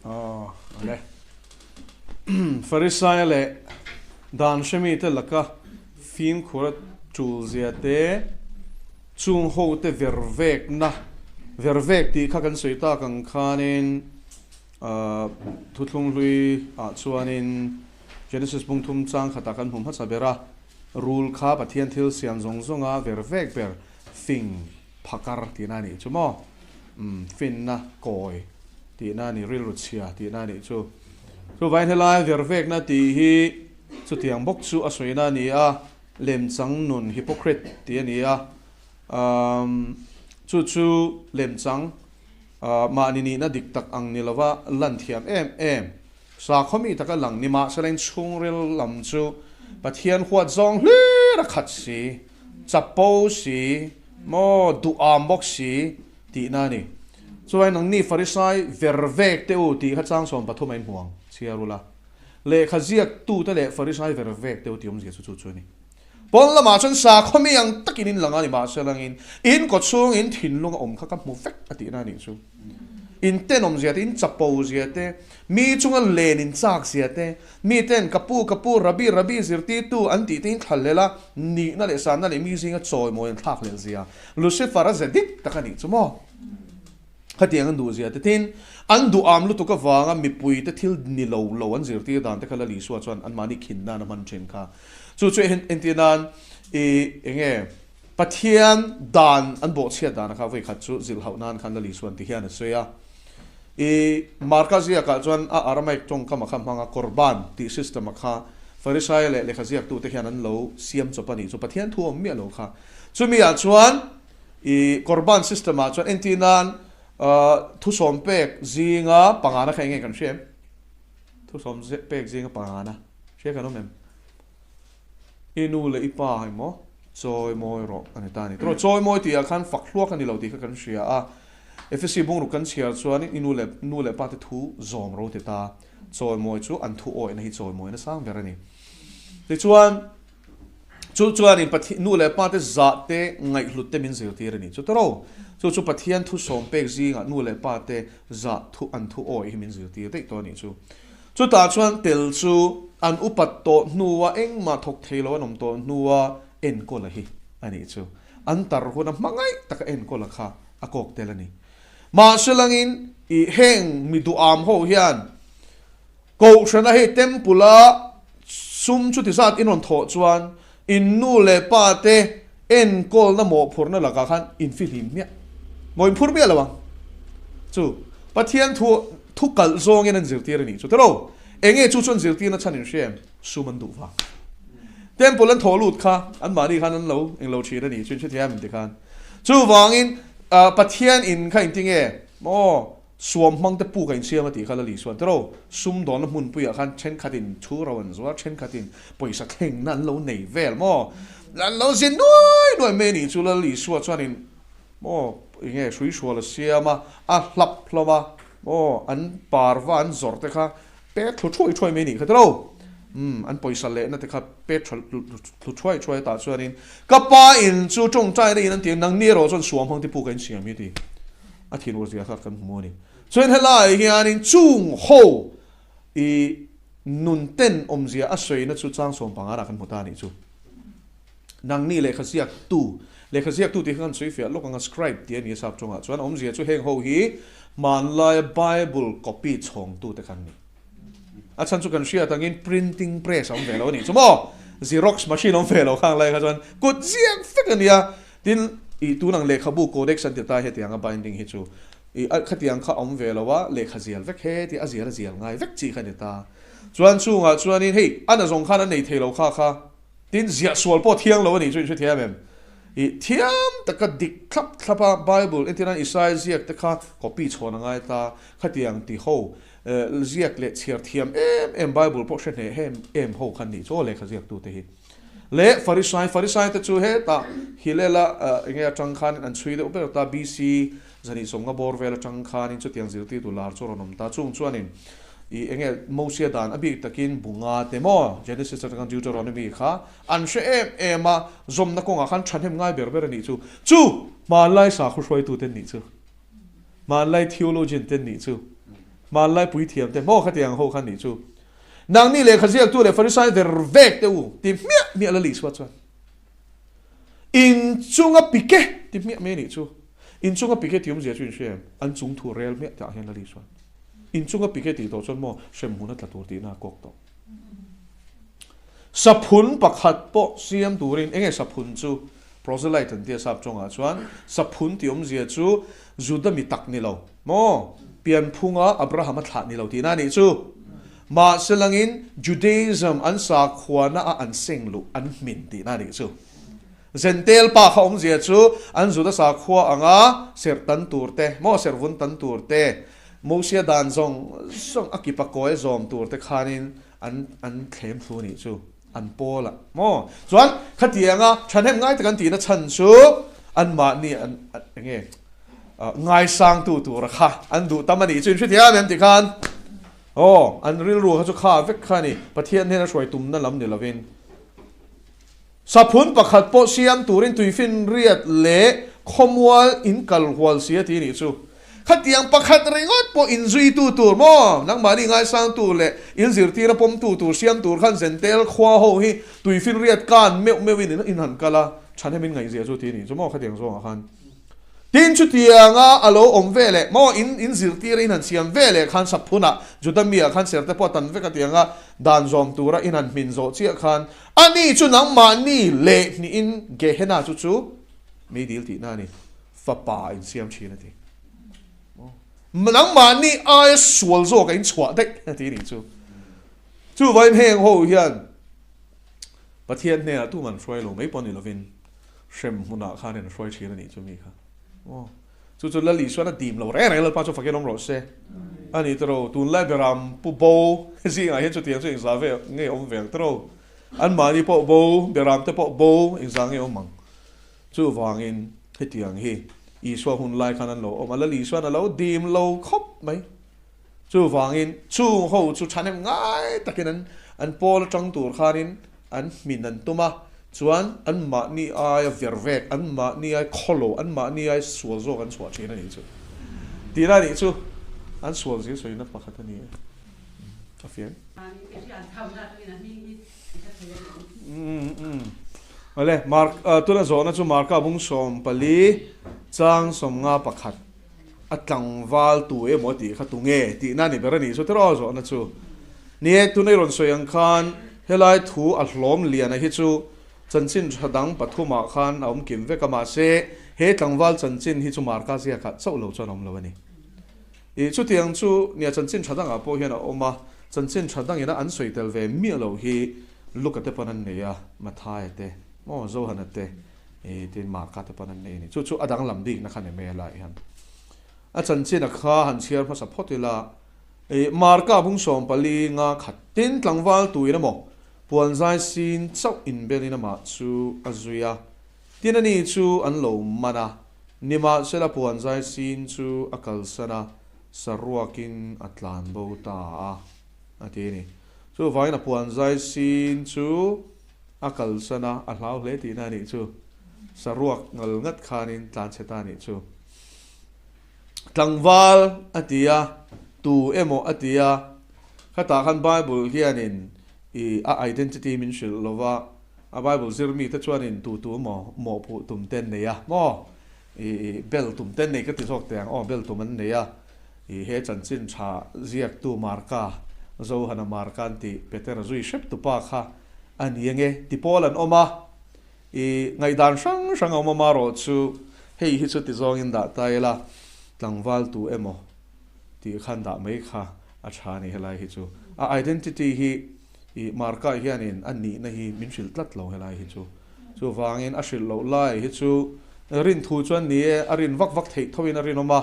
Aw le. Farisaia leh dan hremite laka fimkhur a tulzia te, chung hote vervekna, vervek tih kha kan sawi tak ang khanin thuthlung hlui ah chuanin Genesis bungthum chang khatah kan hmu hmasa ber a, rul kha Pathian thil siam zawng zawnga vervek ber fing phakar tihna a nih chu maw? Umm, finna kawi tihna a ni, rilru chhia tihna a nih chu. Chuvangin helai vervekna tih hi chutiang bawk chu a sawina a ni a, lemchang nun, hypocrite, tih a ni a. Umm, chu chu lemchang mahni nihna dik tak ang ni lova lan thiam em em, sakhaw mi taka lang ni mahsela in chhungril lam chu Pathian huat zawng hlir a khat si. Chapo si, maw duham bawk si tihna a ni. Chuan nangni Farisai ver vek teh u tih kha chang 13 a inhmu ang, chhiar ula. Lehkha ziaktute leh Farisai ver vek teh u tih awmzia chu chu chu a ni. Pawn lamah chuan sakhaw mi ang takin in lang a ni, mahse langin in kawchhung in thinlung a awm kha ka hmu vek a tihna a nih chu. In tenawmzia te, in chapozia te, mi chunga len in chakzia te, miten ka pu, ka pu, Rabbi, Rabbi, zirtirtu an tih te in thlal a, nihna leh sanna leh mi zinga chawimawi an thlak leh zia. Lucifer a ze dik tak a nih chu maw? Khatiang an duhzia te tin, an duham lutuk avanga mipui te thil ni lo lo an zirtir dan te kha Lal Isua chuan anmahni khin nan a hman thin kha. Chu chu entir nan i enge? Pathian dan an bawhchhiat dana kha vawikhat chu zilhauh nan khan Lal Isuan ti hian a sawi a. I Marka ziakah chuan a Aramaic tawngkam a kha hmang a, Korban tih system a kha Farisai leh lehkha ziaktute hian an lo siam chawp a nih chu Pathian thu awm miah lo kha. Chumi ah chuan i Korban system ah chuan entir nan thusawm pek zinga pangana kha enge kan hria em? Thusawm pek zinga pangana hria kan awm em? I nu leh i pa emaw chawi mawi rawh a ni ta a ni. Tawh chawi mawi tihah khan fak hluak a ni lo tih kha kan hria a. Efesi bungruk kan chhiar chuan i nu leh nu leh pa te thu zawm ro ti ta. Chawi mawi chu an thu awihna hi chawi mawina sang ber a ni. Tichuan chu chuanin Pathian nu leh pa te zah te ngaihhlut te min zirtir a ni. Chu tawh chu chu Pathian thu sawm pek zingah nu leh pa te zah thu an thu awih hi min zirtir daih tawh a nih chu. Chutah chuan tel chu an upat tawh hnua engmah thawk thei lo an awm tawh hnua enkawla hi a nih chu. An tar huna hmangaih taka enkawla kha a kawk tel a ni. Mahse langin i heng mi duham ho hian Kohhrana hei temple a sum chuti zat in rawn thawh chuan in nu leh pa te enkawlna mawhphurhna lakah khan in fihlim hmiah maw in phur miah lo ang chu Pathian thu thu kalh zawngin an zirtir a nih chu tilo enge chu chu an zirtirna chhan in hria em sum an duh vang temple an thawh lut kha an mahni khan an lo englo thin a nih chu in hrethiam em tikhan chuvangin Pathian in kha engtinge maw Suam hmang te puk a insiam a tih kha Lali chuan tiraw, sumdawnna hmunpuiah khan thenkhatin thu ro an zuar, thenkhatin pawisa thlengna an lo nei vel maw? An lo zin nuai nuai mai a nih chu Lali Isua chuanin maw enge hrui hrual a siam a, a hlap hlawm a maw, an parva an zawrh te kha pek thlu thuai thuai mai a nih kha tiraw, umm an pawisa lehna te kha pek tha thlu thuai thuai a tah chuanin ka pa in chu tawngtaina in an ti a, nangni erawh chuan suam hmang te puk a insiam hi a ti. A thinur zia kha kan hmu a ni. Chuan helaiah hianin chung ho i nun ten awmzia a sawina chu chang 15 ah kan hmu ta a nih chu. Nangni lehkha ziaktu, lehkha ziaktu tih kha kan sawi fiah lawk ang a, scribe tih a ni a sap tawngah chuan awmzia chu heng ho hi hmanlaia Bible copy chhawngtute kha an ni. A chhan chu kan hriat angin printing press a awm ve lo a nih chu maw? Xerox machine a awm ve lo khang lai kha chuan kut ziak vek a nia. Tin, i tun ang lehkhabu codex an ti ta hetiang a binding hi chu i a khatiang kha a awm ve lo a, lehkha zial vek he ti a zial a zial ngai vek chi kha a ni ta. Chuan chungah chuanin hei a nazawng khan an nei thei lo kha kha tin ziah sual pawh thiang lo a nih chu in hrethiam em? I thiam taka dik thlap thlap a Bible entirnan Isaiah ziak te kha copy chhawn a ngai ta, khatiang ti ho ziak leh chhiar thiam em em Bible pawh hre hneh em em ho khan nih chu aw lehkha ziaktute hi. Leh Farisai, Farisai te chu hetah Hilela enge atang khanin an chhui deuh ber ta, BC 250 bawr vel atang khanin chutiang zirtirtu lar chu a rawn awm ta. Chung chuanin i enge Mosia dan a bik takin bunga te maw Genesis atanga Deuteronomy kha an hre em em a, zawmna kawngah khan thahnem ngai ber ber a nih chu. Chu hmanlai sakhaw hruaitute nih chu. Hmanlai theologian te nih chu. Hmanlai puithiam te maw khatiang ho kha nih chu. Nangni lehkha ziaktu leh Farisai ver vek te u ti hmiah hmiah la Isua chuan. In chunga pike ti hmiah mai nih chu. In chunga pike ti awmzia chu in hria em? An chung thu rel hmiah tah hian la Isua. In chunga pike tih tawh chuan maw hremhmun a tla tur tihna a kawk tawh. Saphun pakhat pawh siam turin enge saphun chu? Proselyte an tia sap tawngah chuan saphun tih awmzia chu Juda mi tak ni lo maw? Pianphunga Abraham a thlah ni lo tihna a nih chu. Mahse langin Judaism an sakhuana a an seng luh an hmin tihna a nih chu. Zentel pa kha awmzia chu an Juda sakhua anga serh tan tur te maw serh vun tan tur te Mosia dan zawng zawng a kipa kawi zawm tur te khanin an an thlem thlu nih chu an pawl a maw? Chuan khatianga thahnem ngai tak an tihna chhan chu anmahni an enge ngaisangtu tura kha an duh tam a nih chu in hrethiam em tikhan aw an rilru kha chu kha vek kha a ni Pathian hnena hruai tumna lam ni lovin Saphun pakhat pawh siam turin tuifinriat leh khawmual in kal hual si a ti nih chu. Khatiang pakhat ringawt pawh inzuitu tur maw? Nangmahni ngaisangtu leh inzirtir a pawmtu tur siam tur khan Zentel khua ho hi tuifinriat kan meuh meuhin in han kal a, thahnem in ngaihzia chu ti nih chu maw khatiang zawngah khan. Tin, chutianga a lo awm ve leh maw in in zirtir a in han siam ve leh khan Saphunah Juda miah khan serte pawh a tan vek a tianga dan zawm tura in han hmin zawh chiah khan ani chu nangmahni leh hnihin Gehenna chu chu mi dil tihna a ni, fapa in siam thin a ti. Nangmahni aia sual zawk a in chhuah daih a ti nih chu. Chuvangin heng ho hian Pathian hnenah tum an hruai lo mai pawh ni lovin hrem hmunah khan an hruai thin a nih chu mi kha. Aw. Chu chu Lal Isuan a dim lo reng reng Lalpa chu fakin awm rawh se. A ni tawh tunlai beram pu bo zingah hian chutiang chu engzah ve nge awm ve ang tawh. Anmahni pawh bo, beram te pawh bo engzah nge awm ang. Chuvangin hetiang hi Isua hun lai khan an lo awm a, Lal Isuan a lo dim lo khawp mai. Chuvangin chung ho chu thahnem ngai takin an an pawl atang tur khanin an hmin an tum a, chuan anmahni aia vervek, anmahni ai khawlo, anmahni ai sual zawk an chhuah thin a nih chu. Tihna a nih chu an sual zir sawina pakhat a ni e. A fiang. Awle, Mark, tuna zawhna chu Marka bung 14 chang 51. A tlangval tu emaw tih kha tu nge tihna ni ber a nih chu tiraw zawhna chu. Ni e, tuna i rawn sawi ang khan helai thu a hlawm liana hi chu chanchin tha dang pathumah khan a awm kim vek a, mahse he tlangval chanchin hi chu Marka ziakah chauh lo chuan a awm lo a ni. Ih, chutiang chu nia chanchin tha dangah pawh hian a awm a, chanchin tha dangina an sawi tel ve miah lo hi Luka te pawn an nei a, Mathaia te, maw Johana te, I tin marka te pawn an nei a ni. Chu chu a danglam bikna kha ni mai a lai hian. A chanchin a kha han chhiar hmasa phawt ila, i marka bung 14 nga khat tin tlangval tuin emaw puanzai sin chauh inbelin amah chu a zui a, tin ani chu an lo man a, nimahsela puanzai sin chu a kalsan a, saruakin a tlan bo ta a, a ti a ni. Chuvangin a puanzai sin chu A kalsan a, a hlau hle tihna a nih chu. Saruak ngal ngat khanin tlan chhe ta a nih chu. Tlangval a ti a, tu emaw a ti a, khatah khan Bible hianin i a identity min hrilh lo va, a Bible zir mite chuanin tu tu emaw mawhphuh tum te an nei a maw? I bel tum te an nei ka ti zawk teh ang aw, bel tum an nei a. I he chanchin tha ziaktu Marka, Johana Marka an tih Petera zui hrep tupa kha a ni ange ti pawl an awm a, i ngaihdan hrang hrang a awm a marawh chu hei hi chu ti zawngin dah ta ila tlangval tu emaw tih khan dah mai kha a tha a ni helai hi chu. A identity hi i Marka hianin a nihna hi min hrilh tlat lo helai hi chu. Chuvangin a hrilh loh lai hi chu rin thu chuan ni e, a rin vak vak theih thoin a rinawm a,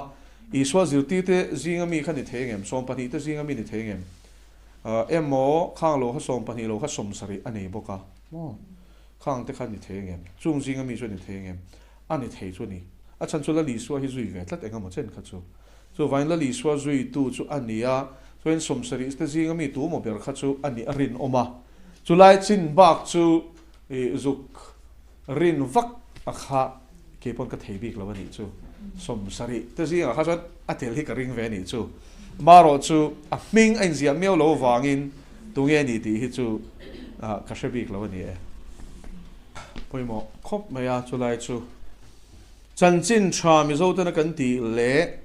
Isua zirtirte zinga mi kha ni thei angem? 12 te zinga mi ni thei angem? Emaw, khang lo kha 12 lo kha 70 a nei bawk a maw? Khang te kha ni thei angem? Chung zinga mi chu a ni thei angem? A ni thei chu a ni. A chhan chu Lal Isua hi zui ve tlat eng emaw chen kha chu. Chuvangin Lal Isua zuitu chu a ni a, chuan 70 te zinga mi tu emaw ber kha chu a nih a rinawm a. Chulai chin bak chu zuk rin vak a kha kei pawn ka thei bik lo a nih chu. 70 te zingah kha chuan a tel hi ka ring ve a nih chu. Marawh chu a hming a inziah miau lo avangin tunge a ni tih hi chu ka hre bik lo a ni e. Pawimawh khawp mai a chulai chu. Chanchin tha Mizo tena kan tih leh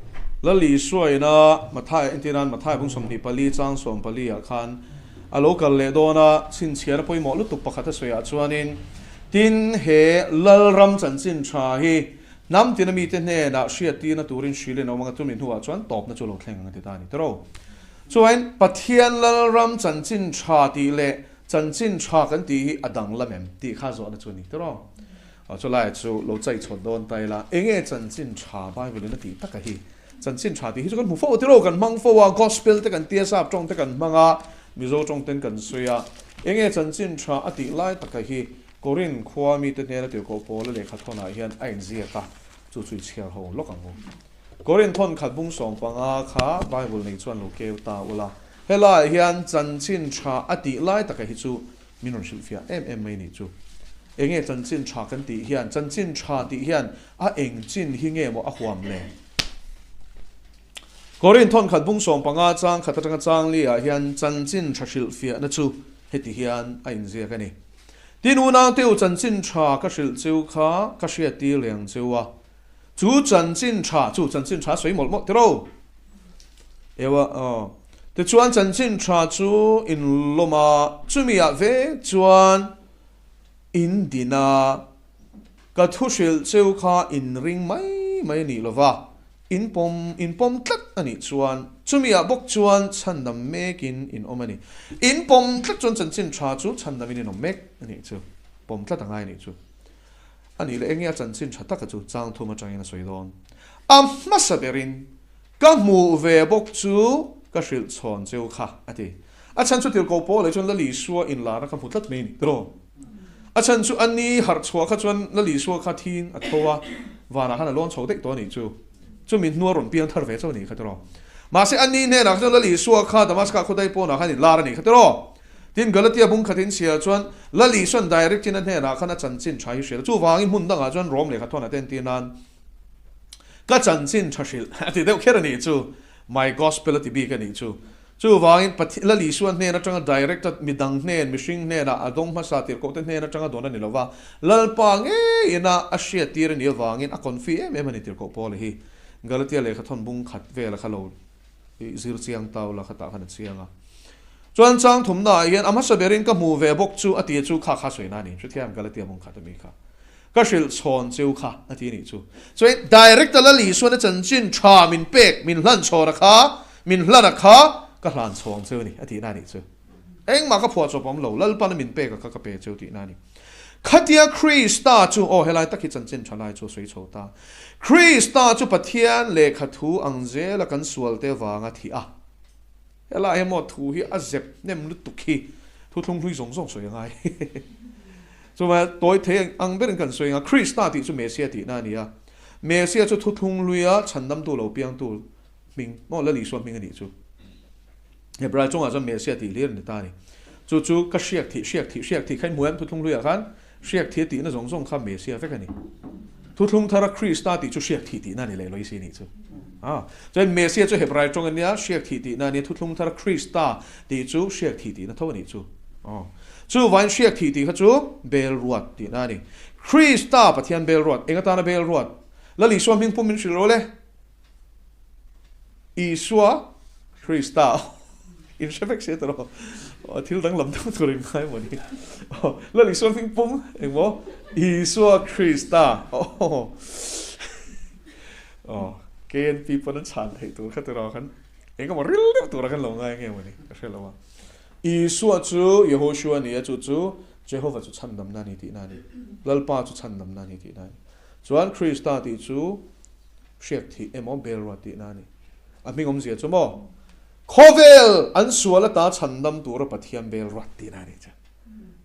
Lal Isua ina Mathai entir nan Mathai bung 24 chang 14 ah khan a lo kal leh dawn a, chhinchhiahna pawimawh lutuk pakhat a sawiah chuanin tin he Lalram chanchin tha hi hnam tina mite hnenah hriattirna turin hrilhin a awm ang a, chumi hnuah chuan tawpna chu lo thleng ang a ti ta a ni tiro. Chuan Pathian Lalram chanchin tha tih leh chanchin tha kan tih hi a danglam em tih kha zawhna chu a ni tiro. Aw chulai chu lo chai chhawt dawn ta ila, enge chanchin tha Bible in a tih taka hi? Chanchin tha tih hi chu kan hmu fo tiro, kan hmang fo a, gospel te kan tia, sap tawng te kan hmang a, Mizo tawng ten kan sawi a, enge chanchin tha a tih lai taka hi Korin khua mite hnena tirhkoh Paula lehkha thawnah hian a inziak a, chu chu i chhiar ho lawk ang u. Korin thawn khat bung 15 kha Bible nei chuan lo keu ta ula, helaiah hian chanchin tha a tih lai taka hi chu Min rawn hrilhfiah em em mai nih chu. Enge chanchin tha kan tih hian, chanchin tha tih hian a eng chin hi nge maw a huam le? Korin thawn khat bung 15 chang khat atanga chang li ah hian chanchin tha hrilhfiahna chu heti hian a inziak a ni. Tin unau teu chanchin tha ka hrilh cheu kha ka hriattir leh ang cheu a, chu chanchin tha chu chanchin tha sawi mawlh mawlh tiro. Ewa aw. Tichuan chanchin tha chu in lawm a, chumi ah vek chuan in din a, ka thu hrilh cheu kha in ring mai mai a nih lova, in pawm in pawm tlat a nih chuan chumi ah bawk chuan chhandam mekin in awm a ni. In pawm tlat chuan chanchin tha chu chhandamin in awm mek a nih chu, pawm tlat a ngai a nih chu. A nih leh enge a chanchin tha taka chu chang thum atangin a sawi dawn. A hmasa berin ka hmuh ve bawk chu ka hrilh chhawn cheu kha a ti. A chhan chu tirhkoh pawl leh chuan Lal Isua inlarna kha hmu tlat mai a ni tiraw? A chhan chu a ni harh chhuah kha chuan Lal Isua kha thiin a tho a, vanah khan a lawn chho daih tawh a nih chu. Chumi hnua rawn piang thar ve chauh a nih kha tiraw? Mahse a ni hnenah kha chuan Lal Isua kha Damaska khawdai pawnah khan inlar a nih kha tiraw? Tin, Galatia bung khatin chhiar chuan Lal Isua'n direct in a hnenah khan a chanchin tha hi hrilh a, chuvangin hmun dangah chuan Rom lehkha thawn a tentir nan ka chanchin tha hrilh a ti deuh kher a nih chu, my gospel a ti bik a nih chu. Chuvangin Pathian Lal Isua hnen atanga direct a midang hnen, mihring hnenah a dawng hmasa tirhkohte hnen atanga dawn a ni lova, Lalpa ngeiin a a hriattir a nih avangin a confi em em a ni tirhkoh Paula hi. Galatia lehkha thawn bung khat vela kha lo I zir chiang tau la khatah khan a chiang a. Chuan chang thumna ah hian a hmasa berin ka hmu ve bawk chu a ti chu kha kha sawi na a ni. Hrethiam Galatia mawng khat a mi kha. Ka hrilh chhawn cheu kha a ti a nih chu. Chuan direct a Lal Isuan a chanchin tha min pek min hlan chhawn a kha min hlan a kha ka hlan chhawng cheu a ni a tih na a nih chu. Engmah ka phuah chawp awm lo, Lalpan a min pek a kha ka pe cheu tih na a ni. Khatia Krista chu, aw helai tak hi chanchin tha lai chu a sawi chho ta. Krista chu Pathian lehkha thu ang zela kan sualte vanga thih a. Helai hi maw thu hi a zep hnem lutuk hi thu thlung hlui zawng zawng sawi a ngai. Chuvang tawi thei ang berin kan sawi ang a, Krista tih chu Mesia tihna a ni a. Mesia chu thuthlung hluia chhandamtu lo piangtu hming, maw Lal Isua hming a nih chu. Hebrai chungah chuan Messiah tih hlir a ni ta a ni. Chu chu ka hriak thih, hriak thih, hriak thih kha in hmu em? Thuthlung hluiah khan hriak thih a tihna zawng zawng kha Messiah vek a ni. Thuthlung thara Krista tih chu hriak thih tihna a ni leh Loisi nih chu. Ah, chuan Messiah chu Hebrai tawng a nia, hriak thih tihna a ni. Thuthlung thara Krista tih chu hriak thih tihna tho a nih chu. Aw. Chuvain hriak thih tih kha chu bel ruat tihna a ni. Krista Pathian bel ruat, eng atana bel ruat? Lal Isua hming pum min hrilh rawh le. Isua Krista in hre vek sia tawh aw thil danglam deuh tur in ngai maw ni Lal Isua hming pum engmaw Isua Krista aw aw KNP pawn an chhan theih tur kha tiraw khan engemaw ril deuh tura khan lo ngai nge maw ni ka hre lo a Isua chu Yehoshua a ni a chu chu Jehova chu chhandamna a ni tihna a ni Lalpa chu chhandamna a ni tihna a ni chuan Krista tih chu Hriak thih emaw bel ruat tihna a ni. A hming awmzia chu maw? Khawvel an sual ata chhandam tura Pathian bel ruat tihna a ni che.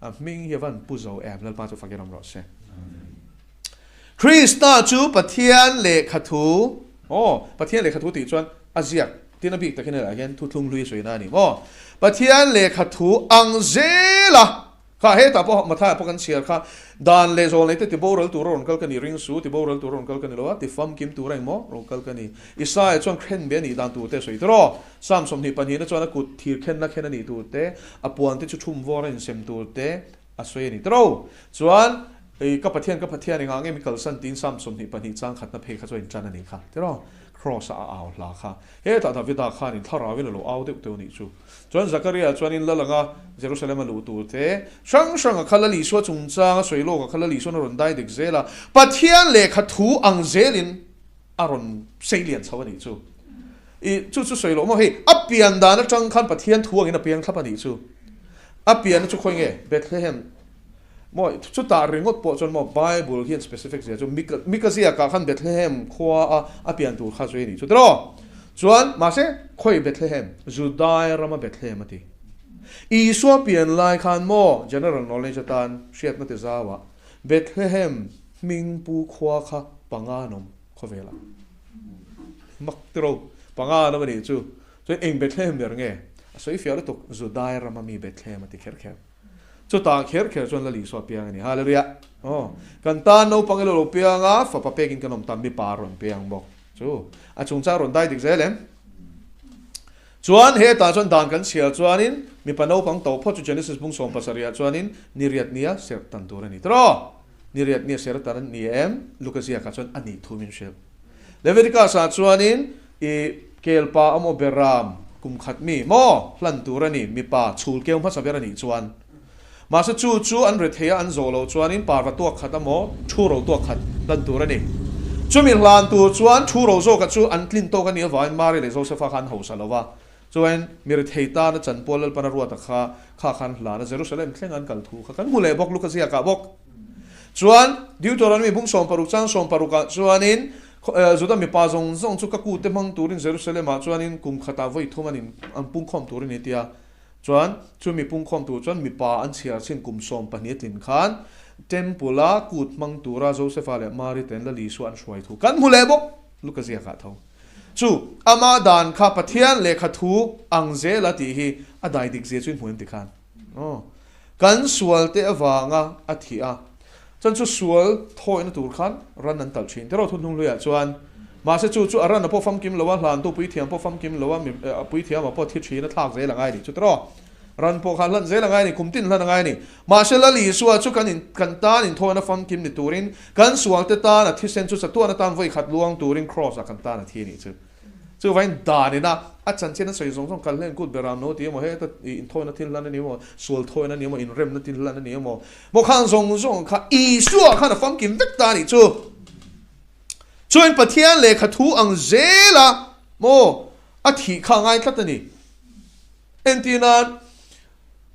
A hming hi a van pu zo em, Lalpa chu fakin awm rawh se. Krista chu Pathian lehkha thu, aw, Pathian lehkha thu tih chuan a ziak tin a bik takin helaiah hian thuthlung hlui a sawina a ni maw? Pathian lehkha thu ang zela. Kha hetah pawh Mathaia pawh kan chhiar kha, Dan leh zawl neite tiboral tura rawn kal ka ni, ring su, tiboral tura rawn kal ka ni lo a, tifamkim tura engmaw rawn kal ka ni. Isaia chuan khen be a nih dan tur te a sawi tawh. Psalm 22 na chuan a kut thir khenna khen a nih tur te, a puan te chu thum vawr a insem tur te a sawi a ni tawh. Chuan, Ka Pathian, ka Pathian, engah nge mi kalsan tiin Psalm 22 chang khatna phei kha chuan intan a nih kha tiraw? Kraws-a a au hla kha. Hetah Davida khanin thlarauin a lo au deuh teuh a nih chu. Chuan Zakaria chuanin lal anga Jerusalem a luh tur te, hrang hranga kha Lal Isua chungchanga sawi lawka kha Lal Isuan a rawn dai dik zel a, Pathian lehkha thu ang zelin a rawn sei lian chho a nih chu. I chu chu sawi loh maw hei, a pian dan atang khan Pathian thu angin a piang thlap a nih chu. A pianna chu khawi nge? Bethlehem. Maw chutah ringawt pawh chuan maw Bible hian specific zia chu Mika Mika ziakah khan Bethlehem khua a a pian tur kha sawi a nih chu tiraw? Chuan mahse khawi Bethlehem? Judai rama Bethlehem a ti. Isua pian lai khan maw general knowledge atan hriatna ti zauah Bethlehem hming pu khua kha panga an awm khawvelah. Mak tiraw? Panga an awm a nih chu. Chuan eng Bethlehem ber nge? A sawi fiah lutuk Judai rama mi Bethlehem a ti kher kher. Chutah kher kher chuan Lal Isua piang a ni. Hallelujah! Aw, kan tan naupang ilo lo piang a, fapa pekin kan awm ta, mipa rawn piang bawk. Chu, a chungchang rawn dai dik zel em? Chuan hetah chuan dan kan chhiar chuanin mipa naupang to phawt chu Genesis bung 17 ah chuanin niriat nia serh tan tur a ni tawh. Niriat nia serh tan a ni em? Luka ziakah chuan a nih thu min hrilh. Leviticus ah chuanin i kelpa amaw beram kum khat mi maw hlan tur a ni, mipa chhul keu hmasa ber a nih chuan. Mahse chu chu an rethei a an zawh loh chuanin parva tuak khat amaw thu ro tuak khat hlan tur a ni. Chumi hlan tur chuan thu ro zawka chu an tlin tawk a nih avangin Mari leh Josefa kha an hausa lo va, chuan mi rethei tana chanpual Lalpana ruata kha kha khan hlan a, Jerusalem thleng an kal thu kha kan hmu leh bawk Luka ziakah bawk. Chuan Deuteronomy bung 60 chang 60 ah chuanin Juda mipa zawng zawng chu ka kute hmang turin Jerusalem ah chuanin kum khatah vawi thum an in an pungkhawm tur a ni tia. Chuan chu mi pungkhawm tur chuan mipa an chhiar chin kum 12 a tlin khan Temple a kut hmang tura Josefa leh Mari ten Lal Isua an hruai thu kan hmu leh bawk Luka ziakah tho. Chu ama dan kha Pathian lehkha thu ang zela tih hi a dai dik zia chu in hmu em ti khan. Aw. Kan sual te avanga a thih a, chuan chu sual thawihna tur khan ran an talh thin. Tiraw thunhnung hluiah chuan, mahse chu chu a ran a pawh famkim lo a, hlantu puithiam pawh famkim lo a, mi a puithiam ah pawh thi thin a thlak zel a ngai a nih chu tiraw. Ran pawh kha hlan zel a ngai a ni, kum tin hlan a ngai a ni. Mahse Lal Isua chu kan in kan tan inthawihna famkim ni turin, kan sual te tan a thisen chu chatuan atan vawi khat luang turin Kraws ah kan tan a thi a nih chu. Chuvain dan ina a chanchin a sawi zawng zawng kal hlen kut beram no ti emaw heta inthawina thil hlan a ni emaw, sual thawina a ni emaw, inremna thil hlan a ni emaw, maw khang zawng zawng kha Isua khan a famkim vek ta a nih chu. Chuan Pathian lehkha thu ang zela maw a thih kha a ngai tlat a ni. Entirnan,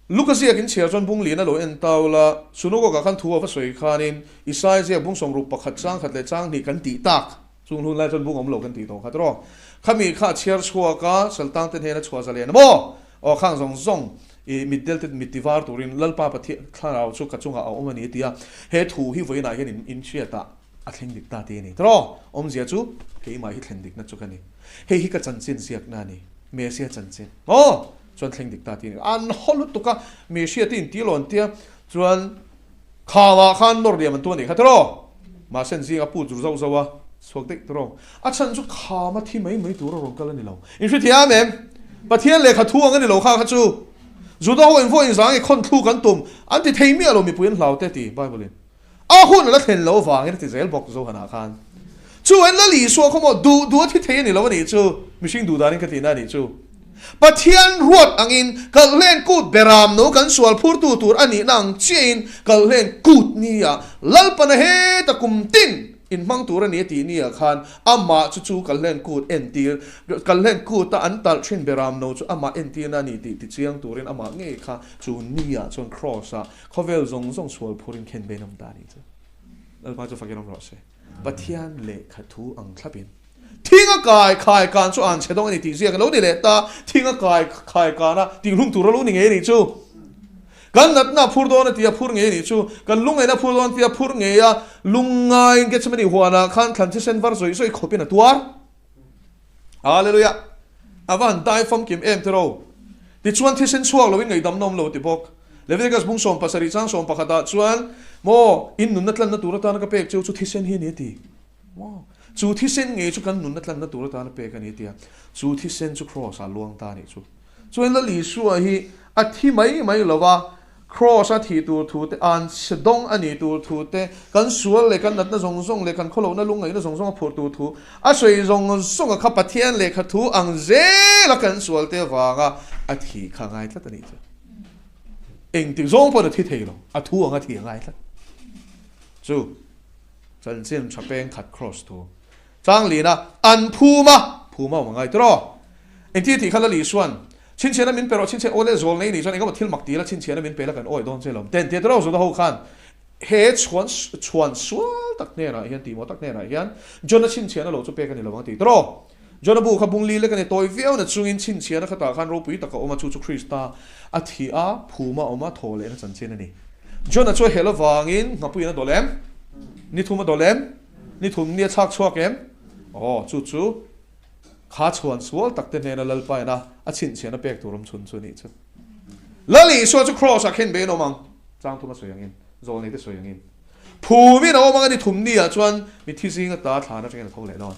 Luka ziak in chhiar chuan bung lian a lo en tau la, Sunagogue ah khan thu a va sawi khanin Isaiah ziak bung 61 chang khat leh chang hnih kan tih tak. Chung hun lai chuan bung awm lo kan tih tawh kha tiraw. Khami kha a chhiar chhuak a, Saltang te hnena chhuah zalen a maw? Aw khang zawng zawng i mitdel te mit tivar turin Lalpa Pathian thlarau chu ka chungah a awm a ni a ti a. He thu hi vawiinah hian in in hriatah a thleng dik ta ti a ni tiraw. Awmzia chu keimah hi thlen dikna chu ka ni. Hei hi ka chanchin ziakna a ni. Mesia chanchin. Aw! Chuan thleng dik ta ti a ni. An haw lutuk a, Mesia te inti lo an tia chuan Khangah khan nawr liam an tu a nih kha tiraw? Mahse an zinga put zur zauh zauh a, chhuak daih tiraw? A chhan chu khama thi mai mai tur a rawn kal a ni lo. In hrethiam em? Pathian lehkha thu ang a ni lo kha kha chu. Juda ho in vawiin zang i khawn thluk an tum, an ti thei miah lo mipui an hlau te ti Bible in. A hun a la thlen lo vangin a ti zel bawk Johana khan. Chu en Lal Isua khaw maw duh duh a thi thei a ni lo a nih chu, mihring duh danin ka tihna a nih chu. Pathian ruat angin Kalhlen kut beram no kan sual phurtu tur a nihna ang chiahin Kalhlen kut nia Lalpana heta kum tin inhmang tur a ni a tih nia khan amah chu chu Kalhlen kut entir Kalhlen kuta an talh thin beram no chu amah entirna a ni tih tichiang turin amah ngei kha chu nia chuan Kraws ah khawvel zawng zawng sual phurin khen bein awm ta a nih chu. Lalpa chu fakin awm rawh se. Pathian lehkha thu ang thlapin. Thing a kai khai kan chu an chhe dawng a ni tih ziak a lo ni leh ta, thing a kai khai kan a tihhlum tur a lo ni ngei a nih chu. Kan natna a phur dawn a ti a phur ngei a nih chu. Kan lungngaihna a phur dawn a ti a phur ngei a, lungngaiin Gethsemane huanah khan thlan thisen var zawih zawih khawpin a tuar. Hallelujah! A va han dai famkim em tiraw? Tichuan thisen chhuak loin ngaihdamna awm lo ti bawk. Leviticus bung 17 chang 11 ah chuan, Maw, in nunna tlanna tur atana ka pek cheu chu thisen hi a ni a ti. Maw, chu thisen ngei chu kan nunna tlanna tur atana pek a ni a ti a. Chu thisen chu Kraws ah luang ta a nih chu. Chuan Lal Isua hi a thi mai mai lo va, Kraws a thih tur thu te, an chhe dawng a nih tur thu te, kan sual leh kan natna zawng zawng leh kan khawlohna lungngaihna zawng zawng a phurh tur thu a sawi zawng zawng a kha Pathian lehkha thu ang zel a kan sual te avanga a thih kha a ngai tlat a nih chu. Engtik zawng pawhin a thi thei lo, a thu ang a thih a ngai tlat. Chu chanchin tha peng khat Kraws thu Changlina an phum a, phum a awm a ngai tiraw? Engti tih kha Lali Isua'n, Chhinchhiahna min pe rawh, chhinchhiah aw leh zawl nei nih chuan engemaw thil mak ti la chhinchhiahna min pe la kan awi dawn che lawm ten tia tiraw Juda ho khan he chhuan chhuan sual tak hnenah hian tihmawh tak hnenah hian Jona chhinchhiahna lo chu pek a ni lo ang a ti tiraw? Jona bu kha bung li lek a ni tawi viau na chungin chhinchhiahna khatah khan ropui tak a awm a, chu chu Krista a thih a, phum a awm a, thaw lehna chanchin a ni. Jona chu a hel avangin nghapuiin a dawlh em? Ni thum a dawlh em? Ni thum ni a chhak chhuak em? Aw, chu chu kha chhuan sual tak te hnena Lalpa ina a chhinchhiahna pek tur awm chhun chu a nih chu. Lal Isua chu Kraws ah khen bein awm ang, chang thuma sawi angin, zawlnei te sawi angin. Phumin a awm ang a ni thum ni ah chuan mithi zing ata thlan atangin a tho leh dawn.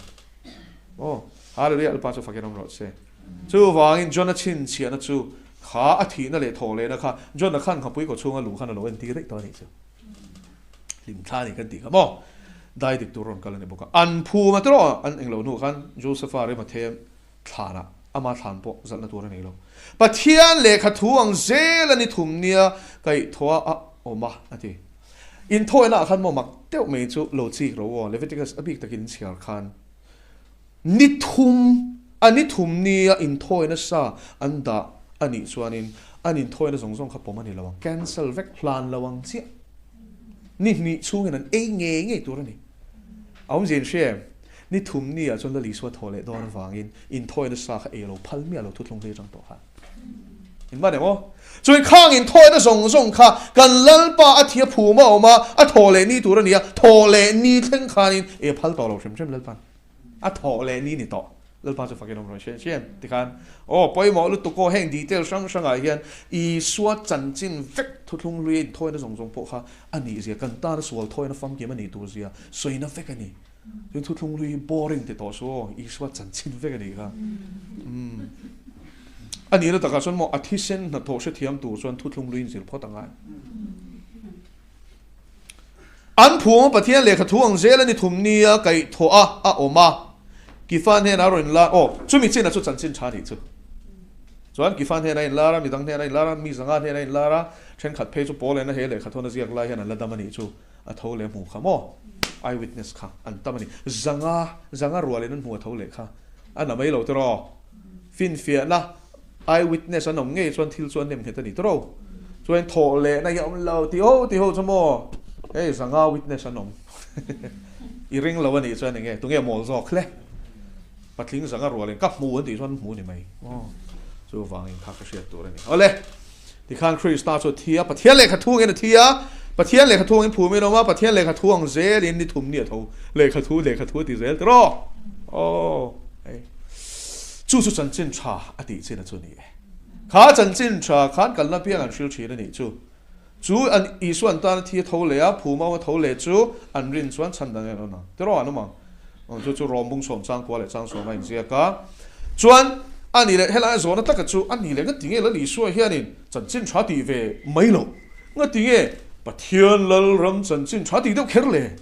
Aw, Hallelujah, Lalpa chu fakin awm rawh se. Chuvangin John-a chhinchhiahna chu kha a thihna leh thawh lehna kha John-a khan nghapui kawchhunga luh khan a lo entir daih tawh a nih chu. Hlimthla a ni kan tih kha maw? Dai dik tur rawn kal a ni bawk a. An phum a tiraw an englo hnu khan Josepha Rimathea thlanah ama thlan pawh zalhna tur a nei lo. Pathian lehkha thu ang zel a ni thum nia kaihthawh a awm a a ti. Inthawina ah khan maw mak deuh mai chu lo chik ro aw Leviticus a bik takin chhiar khan ni thum a ni thum nia inthawina sa an dah a nih chuanin an inthawina zawng zawng kha pawm a ni lo ang, cancel vek hlan lo ang chiah. Ni hnih chhungin an ei ngei ngei tur a ni. A awmzia in hria em? Ni thum ni ah chuan Lal Isua thaw leh dawn avangin inthawina sa kha ei lo phal miah lo thuthlung hlei atang tawh khan. In va nem aw? Chuan khang inthawina zawng zawng kha kan Lalpa a thia phum a awm a, a thaw leh ni tur a ni a, thaw leh ni thleng khanin ei a phal tawh lo hrim hrim Lalpa'n. A thawh leh ni ni tawh. Lalpa chu fakin awm rawh hriat hriat tikhan aw pawimawh lutuk aw heng detail hrang hrangah hian Isua chanchin vek thuthlung hlui a inthawina zawng zawng pawh kha a nih zia kan tana sual thawina famkim a nih tur zia sawina vek a ni. Chuan thuthlung hlui hi boring ti tawh suh aw Isua chanchin vek a nih kha. Umm a nihna takah chuan maw a thisen hnathawh hrethiam tur chuan thuthlung hlui inzir phawt a ngai. An phung Pathian lehkha thu ang zel a ni thum nia kaihthawh a a awm a, Kifa hnenah a rawn inlar, aw, chumi chinah chu chanchin tha nih chu. Chuan Kifa hnenah a inlar a, midang hnenah a inlar a, mi zanga hnenah a inlar a, thenkhat phei chu Paul lehna he lehkha thawna ziak lai hian an la dam a nih chu, a tho leh hmu kha maw? Eye witness kha an tam a ni. Zanga, zanga rualin an hmu a tho leh kha a na mai lo tiraw? Finfiahna. Eye witness an awm ngei chuan thil chu a nem nghet a ni tawrh o. Chuan thawh lehna hi a awm lo ti ho ti ho chu maw hei zanga witness an awm i ring lo a nih chuan enge tunge mawl zawk hle patling zanga rualin ka hmu an tih chuan hmu ni mai aw chuvangin kha ka hriat tur a ni. Awle tikhan Krista chu a thi a Pathian lehkha thu angin a thi a Pathian lehkha thu angin phum in a awm a Pathian lehkha thu ang zelin ni thum ni a tho lehkha thu lehkha thu a ti zel tiraw aw hei. Chu chu chanchin tha a tih chin a chu ni e. Kha chanchin tha khan kalna piang an hril thin a nih chu. Chu an Isua an tan a thi a tho leh a, phum a tho leh chu an rin chuan chhan dang en awm ang. Tiraw an awm ang. Chu chu Rom bung sawm chang kua leh chang sawm a inziak a. Chuan a nih leh helai a zawhna taka chu a nih leh ngati nge Lal Isua hianin chanchin tha tih ve mai loh? Ngati nge Pathian Lalram chanchin tha tih deuh kher le?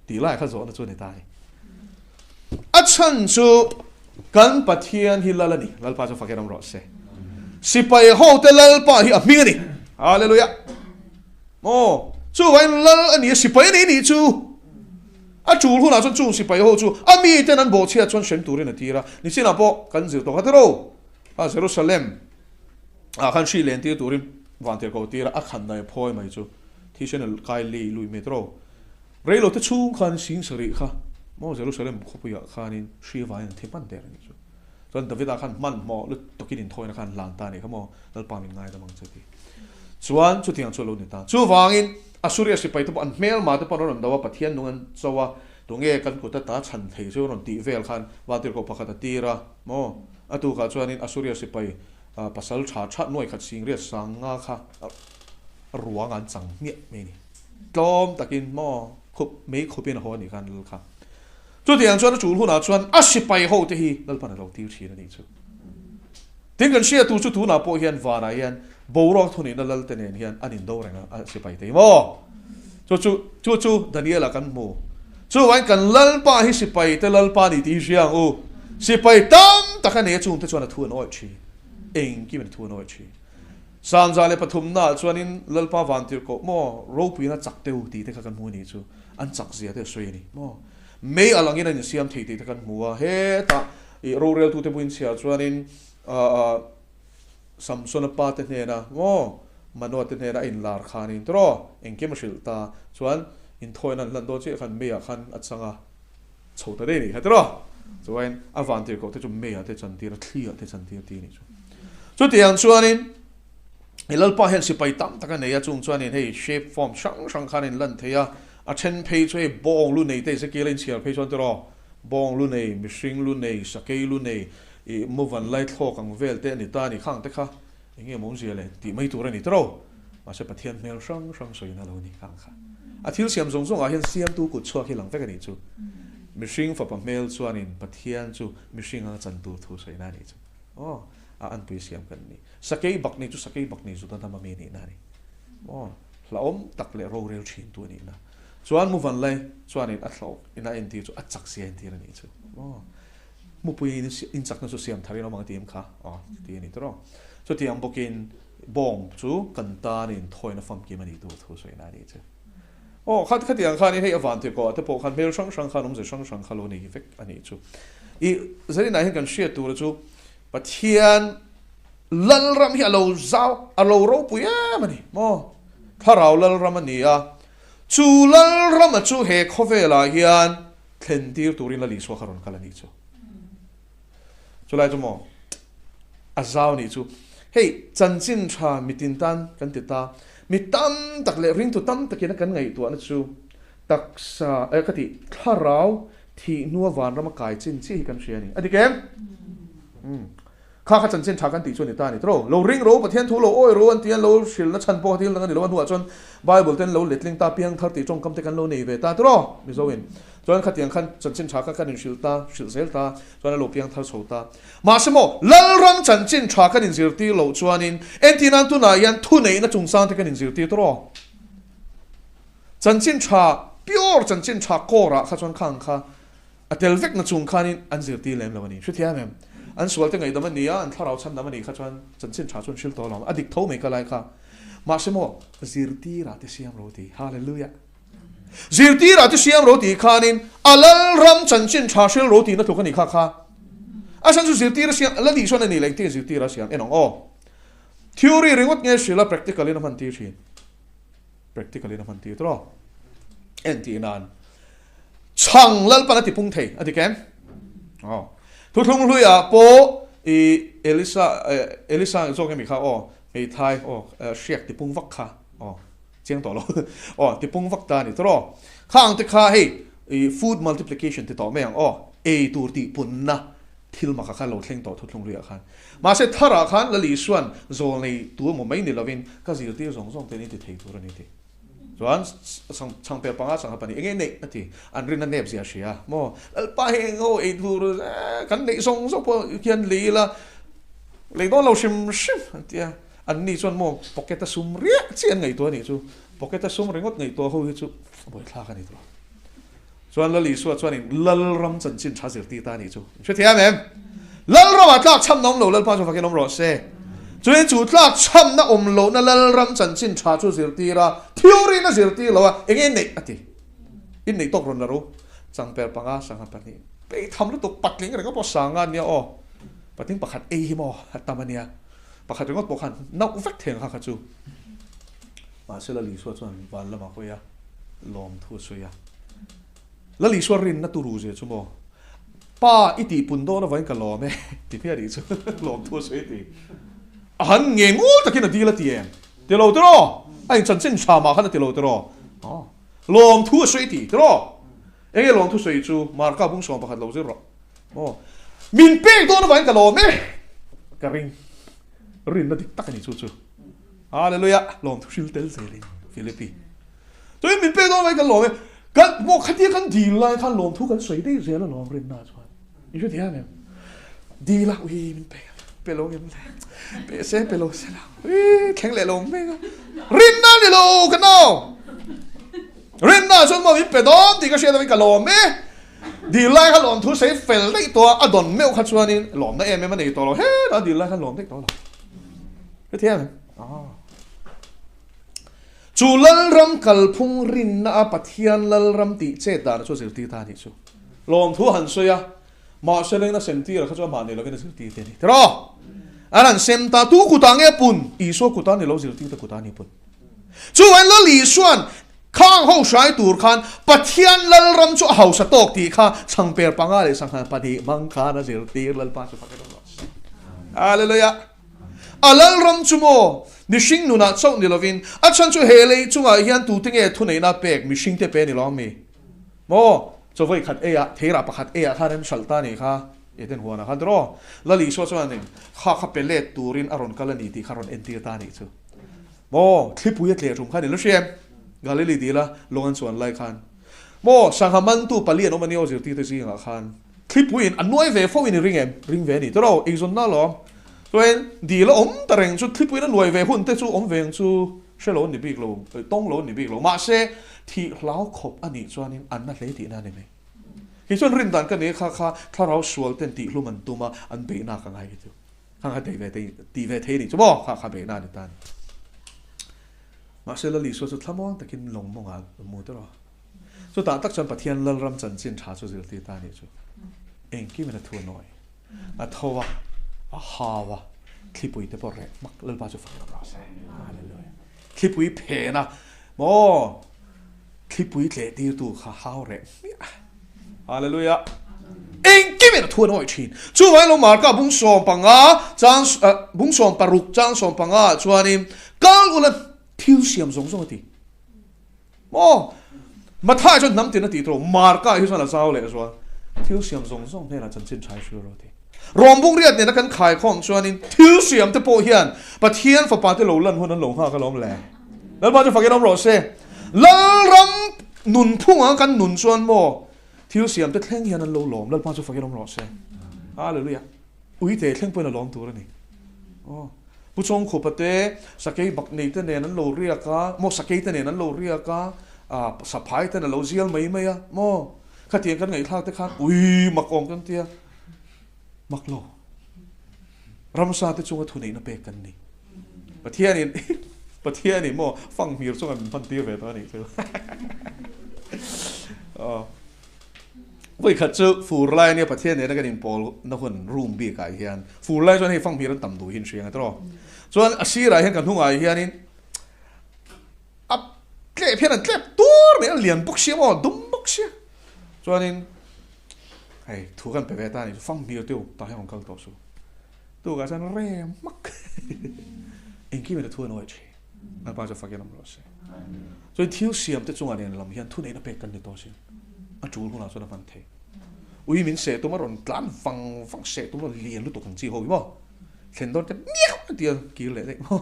Tih lai kha zawhna chu a ni ta a ni. A chhan chu kan Pathian hi Lal a ni. Lalpa chu fakin awm rawh se. Sipai hote Lalpa hi a hming a ni. Hallelujah. Aw, chuvangin Lal a ni a, sipai a ni nih chu. A tul hunah chuan chung sipai ho chu a miten an bawhchhiat chuan hrem turin a tir a. Nichinah pawh kan zir tawh kha tiro. A Jerusalem ah khan hri len tir turin vantir ko tir a, a khan dai phawi mai chu. Thisen a kai li lui mai tiro. Reilote chhung khan sing sarih kha maw Jerusalem khawpuiah khanin hri avangin an thi hman der a nih chu. Chuan Davida khan hmanhmawh lutukin inthawina khan hlan ta a nih kha maw Lalpa min ngaidam ang che ti. Chuan chutiang chu a lo ni ta. Chuvangin Asuria sipaite pawh an hmelma te pawh an rawn do a, Pathian nung an cho a, tunge kan kut ata chhan thei chu rawn tih vel khan Vantirhkoh pakhat a tir a maw. A tukah chuanin Asuria sipai pasal tha tha nuaikhat singriat sanga kha. Ruang an chang hmiah mai a ni. Tlawm takin maw khup mei khupin a haw a nih khan lal kha. Chutiang chuan a tul hunah chuan a sipai ho te hi Lalpan a lo tir thin a nih chu. Tin kan hriat tur chu tunah pawh hian vanah hian boruak thunihna lal te nen hian an indo reng a a sipai te hi maw. Chu chu chu chu Daniela kan hmu. Chuvangin kan Lalpa hi sipai te Lalpa a ni tih hi hria ang u. Sipai tam tak a nei a chungte chuan a thu an awih thin. Engkim in a thu an awih thin. 103 naah chuanin Lalpa vantirhkoh maw ropuina chak teu tih te kha kan hmu a nih chu, an chak zia te a sawi a ni maw. Mei alh angin an insiam thei tih te kan hmu a, hetah ih roreltute buin chhiar chuanin aah Samsona pa te hnena maw Manoa te hnena a inlar khanin tiraw engkim a hrilh ta chuan inthawina an hlan dawn chiah khan meiah khan a chang a chho ta daih a nih kha tiraw. Chuain a vantirhkoh te chu meiah te chantir a, thliah te chantir ti a nih chu. Chutiang chuanin i Lalpa hian sipai tam tak a nei a, chung chuanin hei shape form hrang hrang khan a inlan thei a, a then phei chu hei bawng lu nei te Ezekiel a inchhiar phei chuan tiraw, bawng lu nei, mihring lu nei, sakei lu nei, ih muvan lai thlawk ang vel te a ni ta a ni khang te kha eng nge mawmzia le tih mai tur a ni tiraw. Mahse Pathian hmel hrang hrang sawiin a lo ni khang kha. A thil siam zawng zawngah hian siamtu kut chhuak hi lang vek a nih chu. Mihring fapa hmel chuanin Pathian chu mihring anga chan tur thu sawina a nih chu. Aw, a anpui siam kan ni. Sakei bak ni chu sakei bak ni Juda hnam ami nihna a ni. Aw, hlauhawm tak leh rorel thintu a nihna. Chuan Muvanlai chuanin a thlawk ina entir chu a chak zia entir a nih chu. Aw, mupui in chakna chu siam thar in awm ang a ti em kha? Aw, ti a ni tawh. Chutiang bawkin bawng chu kan tanin thawina famkim a nih tur thu sawina a nih chu. Aw, kha khatiang khanin hei a van tirhkoh ah te pawh khan hmel hrang hrang khan awmze hrang hrang kha lo nei vek a nih chu. I zaninah hian kan hriat tura chu Pathian Lalram hi a lo zau, a lo ropui em a ni maw? Thlarau Lalram a ni a, chu Lalrama chu he khawvelah hian thlen tir turin Lal Isua kha rawn kal a nih chu. Chulai chu maw a zau nih chu. Hei chanchin tha mitin tan kan ti ta, mi tam tak leh ringtu tam takin a kan ngaihtuahna chu taksa eh ka tih thlarau thih hnua vanrama kai chin chiah hi kan hria a ni. A dik em? Umm. Kha kha chanchin tha kan tih chu a ni ta a ni tawh. Lo ring ro, Pathian thu lo awi ro an ti a, lo hrilhna chhan pawh kha thil dang a ni lo a hnuah chuan Bible ten lo letling ta, piang thar tih tawngkam te kan lo nei ve ta tawh Mizoin. Chuan khatiang khan chanchin tha kha kan inhrilh ta, hrilh zel ta, chuan a lo piang thar chho ta. Mahse maw, Lalram chanchin tha kan inzirtir loh chuanin entirnan tunah hian thuneihna chungchang te kan inzirtir tawh rawh. Chanchin tha, pure chanchin tha core ah kha chuan khang kha a tel vekna chung khanin an zirtir lem lo a ni. Hrethiam em? An sualte ngaihdam a ni a, an thlarau chhandam a nih kha chuan chanchin tha chuan hrilh tawh lo ang. A dik tho mai ka lai kha. Mahse maw, zirtirah te siam ro ti. Hallelujah! Zirtirah te siam ro tih khanin a Lalram chanchin tha hril ro tihna tluk a nih kha kha. A chhan chu zirtir a siam, la nih chuan a nih leh engtin zirtir a siam en ang aw. Theory ringawt nge hrilh a practical in a hman tir thin. Practical in a hman tir tawh. En tih nan chhang Lalpan a ti pung thei a ti kem. Aw. Thuthlung hluiah pawh i Elisa Elisa zawk emi kha aw hmeithai aw hriak ti pung vak kha aw. Chiang tawh lo. Aw, tipung vak ta a ni tawh. Khang te kha hei i food multiplication ti tawh mai ang aw, ei tur tih punna thil maka kha lo thleng tawh thuthlung luiah khan. Mahse tharah khan Lal Isua'n zawl nei tu emaw mai ni lovin ka zirtir zawng zawng te ni ti thei tur a ni ti. Chuan chhangpel panga sangha pahnih enge neih a ti. An rinna nep zia hria maw? Lalpa hei eng aw ei tur kan neih zawng zawng pawh hian lei ila lei dawn lo hrim hrim an ti a. An ni chuan maw pocket a sum riah chiah an ngaihtuah a nih chu, pocket a sum ringawt ngaihtuah ho hi chu buaithlak a ni tawh. Chuan Lal Isua chuanin Lalram chanchin tha zirtir ta a nih chu. In hrethiam em? Lalramah tlak chhamna awm lo, Lalpa chu fakin awm rawh se. Chuan chu tlak chhamna awm lohna Lalram chanchin tha chu zirtir a, theory in a zirtir lo a, eng nge neih a ti. In neih tawk rawn la ro. Changper panga 2 pahnih. Peitham lutuk patling ringawt pawh sanga ania aw. Patling pakhat ei hi maw a tam ania. Pakhat ringawt pawh khan nauh vek thei ang kha kha chu. Mahse Lal Isua chuan van lamah hawi a, lawmthu a sawi a. Lal Isua rinna turu zia chu maw, Pa i tih pun dawn avangin ka lawm e ti hmiah nih chu lawmthu a sawi a ti. A han nge ngul takin a dil a ti em? Ti lo tiraw? A inchanchin tha mah khan a ti lo tiraw? Aw, lawmthu a sawi ti tiraw? Enge lawmthu sawi chu Marka bung 11 lo zir rawh. Aw, min pek dawn avangin ka lawm e. Ka ring, rinna dik tak a ni chu chu. Hallelujah! Lawmthu hril tel zelin Philippi. Chuan min pek dawn mai kan lawm e. Kan maw khatia kan dil lai khan lawmthu kan sawi daih zel alawm rinna chuan. I hre thiam em? Dil a, ui min pek pe lo ngem le. Pe se pe lo se la. Ui thleng leh lo mek a. Rinna ni lo ka nau. Rinna chuan maw min pe dawn tih ka hriat avangin ka lawm e. Dil lai kha lawmthu sawi fel daih tawh a, a dawn meuh kha chuanin lawmna em em a nei tawh lo. Hetah dil lai khan lawm daih tawh lo. Hre thiam em? Ah. Chu Lalram kalphung rinna a Pathian Lalram tih chet dan chu zirtir ta a nih chu. Lawmthu han sawi a, mahse lengna sem tir a kha chu amah nei lovin a zirtir te a ni. Tiraw? An han sem ta, tu kutah nge pun? Isua kutah ni lo, zirtirte kutah a ni pun. Chuvain Lal Isua'n khang ho hrai tur khan Pathian Lalram chu a hausa tawk tih kha changper panga leh sangha pahnih hmang khan a zirtir Lalpa chu fak emaw rawh se. Hallelujah! A lalram chu maw? Mihring nunah chauh ni lovin, a chhan chu he lei chungah hian tute nge thuneihna pek mihringte pe ni lo ang mi? Maw? Chawei khat eiah, theirah pakhat eiah khan an hralh ta nih kha, Eden huanah khan tiraw? Lal Isua chuan kha kha pe let turin a rawn kal a ni tih kha rawn entir ta nih chu. Maw? Thlipui a tleh tum kha ni lo hria em? Galili dila lawng an chuan lai khan. Maw? Sangha mantu pali an awm a ni aw zirtirte zingah khan. Thlipuiin a nuai ve fo in i ring em? Ring ve a ni tiraw? Eizawnna alawm. Chuan dil a awm ta reng chu thlipuiin a nuai ve hun te chu awm ve ang chu hre lo an ni bik lo, tawng lo an ni bik lo. Mahse, thih hlau khawp a nih chuanin an na hle tihna a ni mai. Kei chuan rin dan ka nei kha kha thlarau sual ten tihhlum an tum a, an beihna ka ngai hi chu. Kha kha tei ve tei tih ve thei a nih chu maw? Kha kha beihna a ni ta a ni. Mahse, Lal Isua chu thlamuang takin lawng mawngah a mu tiraw? Chutah tak chuan Pathian Lalram chanchin tha chu zirtir ta a nih chu. Engkimin a thu a nawi. A tho a, a hau a, thlipui te pawh reh hmak Lalpa chu fak rawh se. Hallelujah. Thlipui phen a, maw thlipui tleh tirtu kha hau reh hmiah. Hallelujah. Engkimin a thu a nawi thin. Chuvangin lo Marka bung 15 chang bung 16 chang 15 chuanin kal ula thil siam zawng zawng a ti. Maw? Mathai chuan hnam tin a tih tawh, Marka hi chuan a zau leh zual. Thil siam zawng zawng hnenah chanchin tha i hrilh rawh a ti. Rawmbung riat nena kan khaikhawm chuanin thil siam te pawh hian Pathian fapa te lo lan hun an lo nghak alawm le. Lalpa chu fakin awm rawh se. Lalram nunphunga kan nun chuan maw thil siam te thleng hian an lo lawm. Lalpa chu fakin awm rawh se. Hallelujah. Uite thleng pawhin a lawm tur a ni. Aw. Pu Chawngkhupa te sakei bak nei te nen an lo riak a, maw sakei te nen an lo riak a, ah saphai ten a lo zial mai mai a, maw khatiang kan ngaihthlak te khan ui mak awm kan tia, mak lo. Ramsa te chunga thuneihna pek kan ni. Pathianin Pathianin maw fanghmir chunga min hman tir ve tawh a nih chu. Aw. Vawi khat chu fur lai ania Pathian nena kan inpawl na hun room bik ah hian fur lai chuan hei fanghmir an tam duh hi an hria ang tiraw. Chuan a sirah hian kan hnungah hianin a tlep hian an tlep tur mai a lian bawk sia maw dum bawk sia. Chuanin hei thu kan pe ve ta a ni chu fanghmir te u tah hian rawn kal tawh suh. Tukah chuan rem hmak engkim in a thu a nawi thin. Lalpa chu fakin awm rawh se. Chuan thil siam te chungah nen lam hian thuneihna pek kan ni tawh sin. A tul hunah chuan a hman thei. Ui min seh tum a rawn tlan vang vang seh tum rawn lian lutuk ang chi ho hi maw. Thlen dawn te miau a tia kir leh daih maw.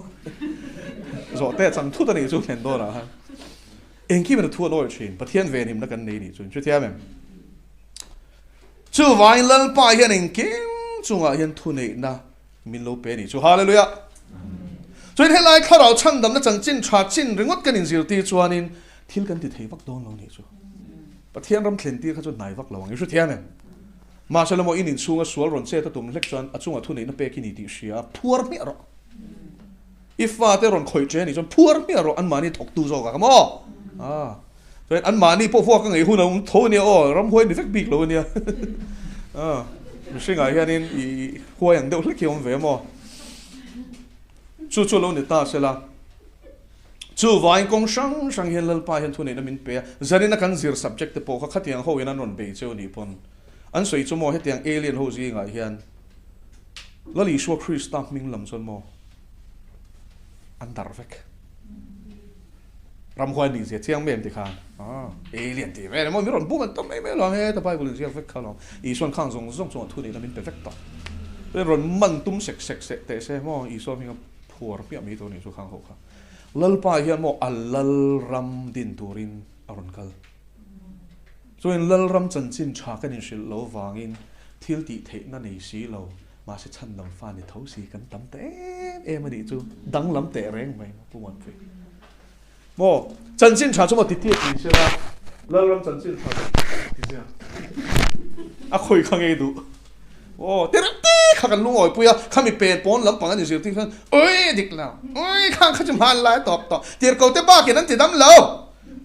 Zawh te a chang thut a nih chu thlen dawnah khan. Engkim in a thu a nawi thin. Pathian venhimna kan nei nih chu in hrethiam em? Chuvangin Lalpa hian engkim chungah hian thuneihna Min lo pe nih chu. Hallelujah! Chuan helai thlarau chhandamna chanchin tha chin ringawt kan inzirtir chuanin thil kan ti thei vak dawn lo nih chu. Pathian ram thlentir kha chu hnai vak lo ang. I hrethiam em? Mahse lamaw in inchhunga sual rawn chet a tum hlek chuan a chungah thuneihna pek i ni tih hria a, phuar hmiah rawh. I fate rawn khawih che nih chuan phuar hmiah rawh anmahni thawktu zawk ah kha maw? Ah. Chuan anmahni pawh vuak a ngaih hun a awm tho ania aw, ramhuai ni vek bik lo ania. Ah, mihringah hianin i huai ang deuh hlek hi a awm ve maw? Chu chu lo ni ta sela. Chuvain kawng hrang hrang hian Lalpa hian thuneihna min pe a, zanina kan zir subject te pawh kha khatiang ho in an rawn bei cheu nih pawn an sawi chu maw hetiang alien ho zingah hian Lal Isua Krista hming lam chuan maw an dar vek. Ramhuai nih zia chiang mai em ti khan alien tih vel emaw mi rawn bum an tam mai mai lo ang heta Bible in ziak vek kha alawm Isuan khang zawng zawng chungah thu neihna min pe vek tawh chuan rawn man tum sek sek sek teh se maw Isua hminga phuar phuar hmiah mai tur a nih chu khang ho kha. Lalpa hian maw a Lalram din turin a rawn kal. Chuan Lalram chanchin tha kan inhrilh lo vangin thil tih theihna nei si lo, mahse chhandam fa ni tho si kan tam ta em em a nih chu danglam teh reng mai maw Pu Muanpui. Maw chanchin tha chu maw ti tia ti sela Lalram chanchin tha chu ti sia a khawi kha ngei duh. Aw ti reuh te kha kan lungawi pui a, khami pen pawn lampang an inzirtir khan ui dik lo, ui khang kha chu hmanlai tawp tawh, tirhko te bakin an ti dam lo.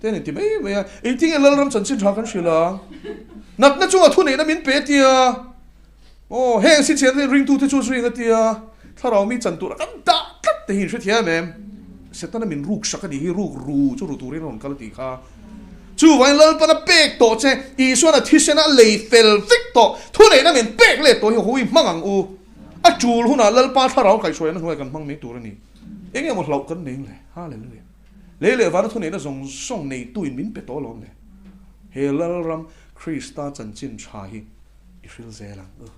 Te an inti mai mai a, engtin nge Lalram chanchin tha kan hrilh ang? Natna chunga thuneihna min pe tia, aw heng si chian ringtu te chu zui eng a tia, thlarau mi chan tura kan dah tlat te hi in hrethiam em? Setana min ruk sak a nih hi, ruk ru chu ru turin a rawn kal a tih kha. Chuvangin Lalpana pek tawh che, Isuan a thisena a lei fel vek tawh, thuneihna min pek let tawh hi hawi hmang ang u. A tul hunah Lalpa thlarau kaihhruaina hnuaiah kan hmang mai tur a ni. Eng emaw hlauh kan nei le? Hallelujah. Lei leh vana thuneihna zawng zawng neituin min pe tawh alawm le. He Lalram Krista chanchin tha hi i hril zel ang u.